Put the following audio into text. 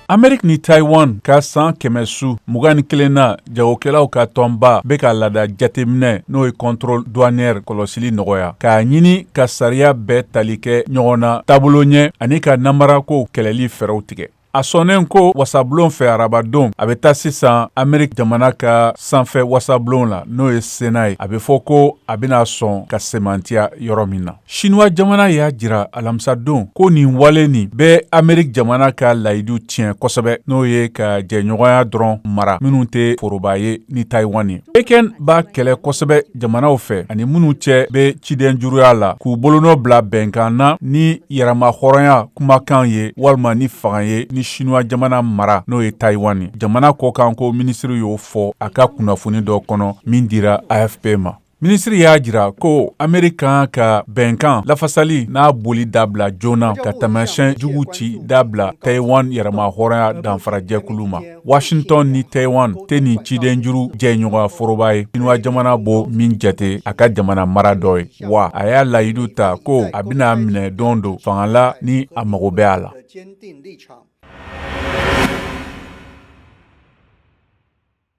Ameriki ni Taiwan ka san kɛmɛ su 21nan jagokɛlaw ka tɔnba bɛ ka laada jateminɛ, n'o ye contrôle douanier kɔlɔsili nɔgɔya, k'a ɲini ka sariya bɛɛ tali kɛ ɲɔgɔn na taabolo ɲɛ ani ka nanbarako kɛlɛli fɛɛrɛw tigɛ. A sɔnnen ko wasabulon fɛ arabadon, a bɛ taa sisan Ameriki jamana ka sanfɛ wasabulon la, n'o ye Sénat ye, a bɛ fɔ ko a bɛna sɔn ka sɛmɛntiya yɔrɔ min na. Sinuwa jamana y'a jira alamisadon ko nin wale nin bɛ Ameriki jamana ka layidu tiɲɛ kosɛbɛ, n'o ye ka jɛɲɔgɔnya dɔrɔn mara minnu tɛ foroba ye ni Tayiwan ye. Pekin b'a kɛlɛ kosɛbɛ jamanaw fɛ ani minnu cɛ bɛ cidenjuruya la k'u bolonɔ bila bɛnkan na ni yɛrɛmahɔrɔnya kumakan ye walima ni fanga ye ni Sinuwa jamana mara, n'o ye Tayiwan ye. Jamana kɔkanko minisiri y'o fɔ a ka kunnafoni dɔ kɔnɔ min dira AFP ma. Minisiri y'a jira ko Ameriki kan ka bɛnkan lafasali n'a boli dabila joona ka taamasiyɛn jugu ci dabila Tayiwan yɛrɛmahɔrɔnya danfarajɛkulu ma. Washington ni Tayiwan tɛ nin cidenjuru jɛɲɔgɔnya foroba ye, Sinuwa jamana b'o min jate a ka jamana mara dɔ ye, wa a y'a layidu ta ko a bɛna minɛ don don fanga la ni a mago bɛ a la.